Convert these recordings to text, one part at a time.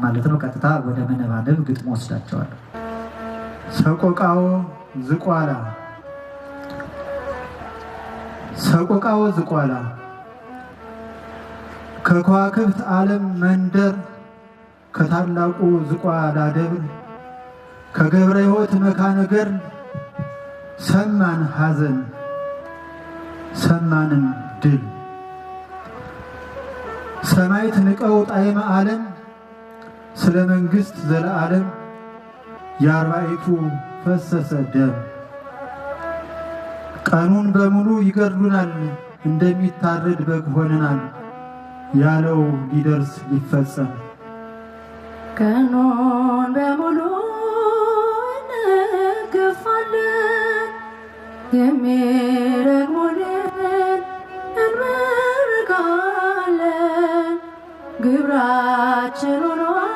ማለት ነው። ቀጥታ ወደ መነባነብ ግጥሞ ወስዳቸዋለሁ። ሰቆቃወ ዝቋላ። ሰቆቃወ ዝቋላ ከከዋክብት ዓለም መንደር ከታላቁ ዝቋላ ደብር ከገብረ ሕይወት መካነ ገድል ሰማን ሐዘን ሰማንም ድል። ሰማዕት ንቀው ጣዕመ ዓለም ስለ መንግሥት ዘለዓለም የአርባዕቱ ፈሰሰ ደም። ቀኑን በሙሉ ይገድሉናል እንደሚታረድ በግ ሆነናል ያለው ሊደርስ ሊፈጸም። ቀኑን በሙሉ እንገፋለን፣ የሚረግሙንን እንመርቃለን። ግብራችን ሆኗል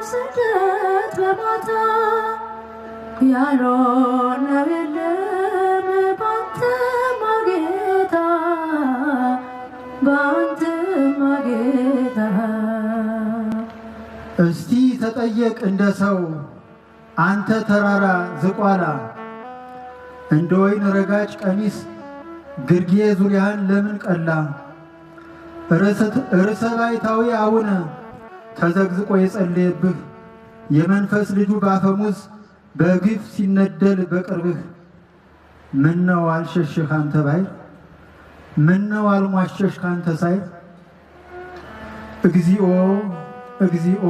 ስደት በማታ፣ ያልሆነው የለም ባንተማ ጌታ፣ ባንተማ ጌታ። እስቲ ተጠየቅ እንደ ሰው አንተ ተራራ ዝቋላ፣ እንደ ወይን ረጋጭ ቀሚስ ግርጌ ዙሪያህን ለምን ቀላ? ርዕሰ ባይታዊ አቡነ ተዘግዝቆ የጸለየብህ የመንፈስ ልጁ ባፈሙዝ በግፍ ሲነደል በቅርብህ፣ ምነው አልሸሽህ አንተ ባይል፣ ምነው አልሟሸሽ ካንተ ሳይል? እግዚኦ እግዚኦ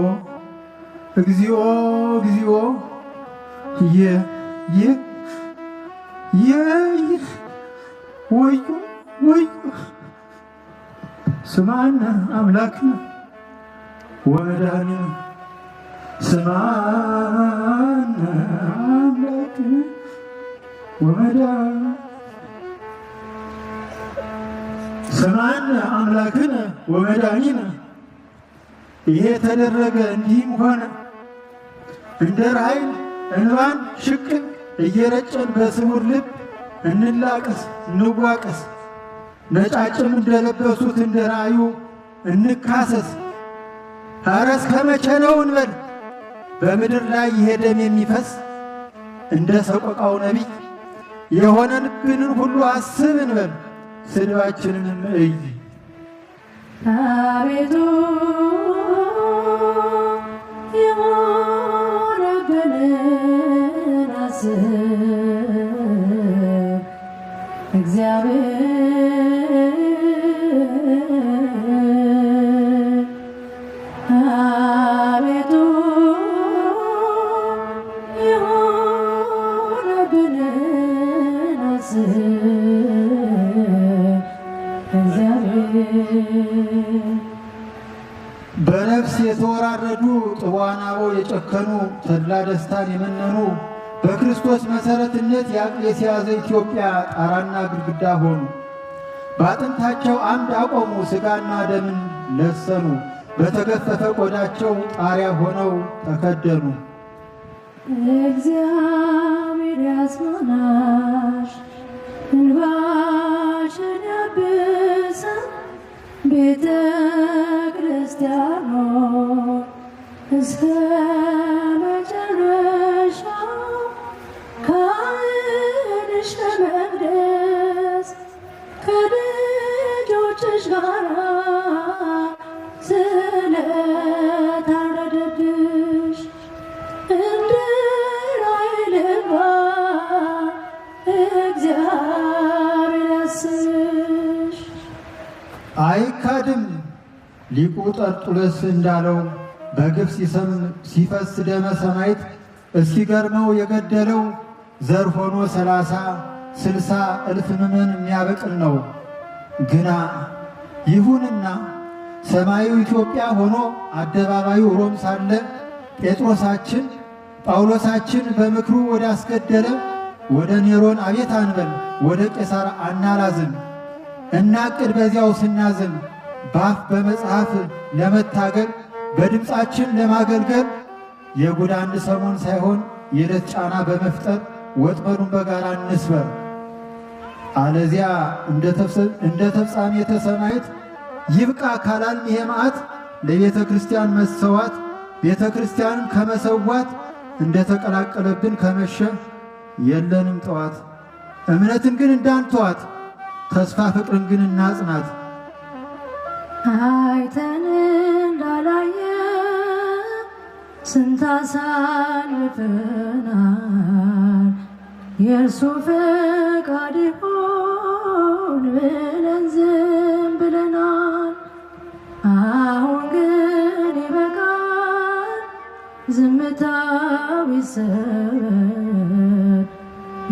እግዚኦ እግዚኦ የ የ የ የ ወዮ ወዮ ስማነ አምላክነ ወመድኃኒነ፣ ስማነ አምላክነ ወመድኃኒነ፣ ስማነ አምላክነ ወመድኃኒነ። ይሄ ተደረገ እንዲህም ሆነ፣ እንደ ራሔል እንባን ሽቅብ እየረጨን በስውር ልብ እንላቀስ እንዋቀስ፣ ነጫጭም እንደለበሱት እንደ ራእዩ እንካሰስ። ኧረ እስከ መቼ ነው እንበል በምድር ላይ ይሄ ደም የሚፈስ? እንደ ሰቆቃው ነቢይ የሆነብንን ሁሉ አስብ እንበል፣ ስድባችንንም እይ። አቤቱ የሆነብንን አስብ እግዚአብሔር፣ አቤቱ የሆነብንን አስብ እግዚአብሔር። በነፍስ የተወራረዱ ጥቧን አበው የጨከኑ ተድላ ደስታን የመነኑ በክርስቶስ መሠረትነት የአቅሌስያ ዘኢትዮጵያ ጣራና ግድግዳ ሆኑ። በአጥንታቸው አምድ አቆሙ፣ ሥጋና ደምን ለሰኑ። በተገፈፈ ቆዳቸው ጣሪያ ሆነው ተከደኑ። እግዚአብሔር ያጽናናሽ እንባሽን ያብሳል፣ ቤተ ክርስቲያኑ እስከ መጨረሻው ካህንሽ ከመቅደስ ከልጆችሽ ጋራ ስለታረደብሽ እንደ ራሔል እንባ እግዚአብሔር ያስብሽ። አይካድም ሊቁ ጠርጡለስ እንዳለው በግፍ ሲፈስ ደመ ሰማዕት እስኪገርመው የገደለው ዘር ሆኖ 30 60 እልፍ ምዕመን የሚያበቅል ነው። ግና ይሁንና ሰማዩ ኢትዮጵያ ሆኖ አደባባዩ ሮም ሳለ ጴጥሮሳችን ጳውሎሳችን በምክሩ ወደ አስገደለ ወደ ኔሮን አቤት አንበል፣ ወደ ቄሳር አናላዝም። እናቅድ በዚያው ስናዝም ባፍ በመጽሐፍ ለመታገል በድምፃችን ለማገልገል የጉድ አንድ ሰሞን ሳይሆን የዕለት ጫና በመፍጠር ወጥመዱን በጋራ እንስበር። አለዚያ እንደ ተፍጻሜተ ሰማዕት ይብቃ ካላልን ይሄ መዓት ለቤተ ክርስቲያን መሰዋት ቤተ ክርስቲያንን ከመሰዋት እንደ ተቀላቀለብን ከመሸ የለንም ጠዋት። እምነትን ግን እንዳንተዋት ተስፋ ፍቅርን ግን እናጽናት። አይተን እንዳላየ ስንት አሳልፈናል፣ የእርሱ ፈቃድ ይሁን ብለን ዝም ብለናል። አሁን ግን ይበቃል፣ ዝምታው ይሰበር፣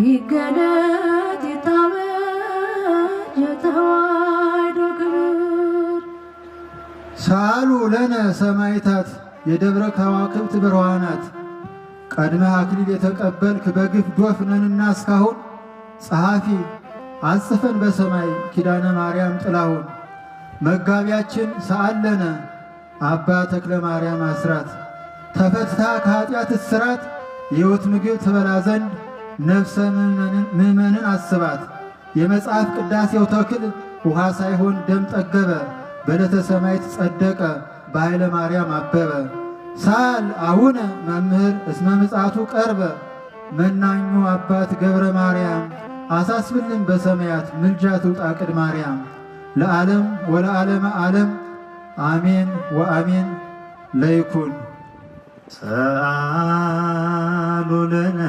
ይገለጥ ይታወጅ የተዋሕዶ ክብር። ሳሉ ለነ ሰማዕታት የደብረ ከዋክብት ብርሃናት፣ ቀድመህ አክሊል የተቀበልክ በግፍ ዶፍ ነንና እስካሁን ጸሐፊ አጽፈን በሰማይ ኪዳነ ማርያም ጥላሁን። መጋቢያችን ሰአለነ አባ ተክለ ማርያም አስራት፣ ተፈትታ ከኃጢአት እስራት የሕይወት ምግብ ትበላ ዘንድ ነፍሰ ምእመንን አስባት። የመጽሐፍ ቅዳሴው ተክል ውሃ ሳይሆን ደም ጠገበ፣ በዕለተ ሰማዕት ጸደቀ በኃይለ ማርያም አበበ። ሳል አቡነ መምህር እስመ ምጽአቱ ቀርበ፣ መናኙ አባት ገብረ ማርያም አሳስብልን በሰማያት ምልጃ ትውጣ ቅድ ማርያም። ለዓለም ወለዓለመ ዓለም አሜን ወአሜን ለይኩን። ሰአሉ ለነ።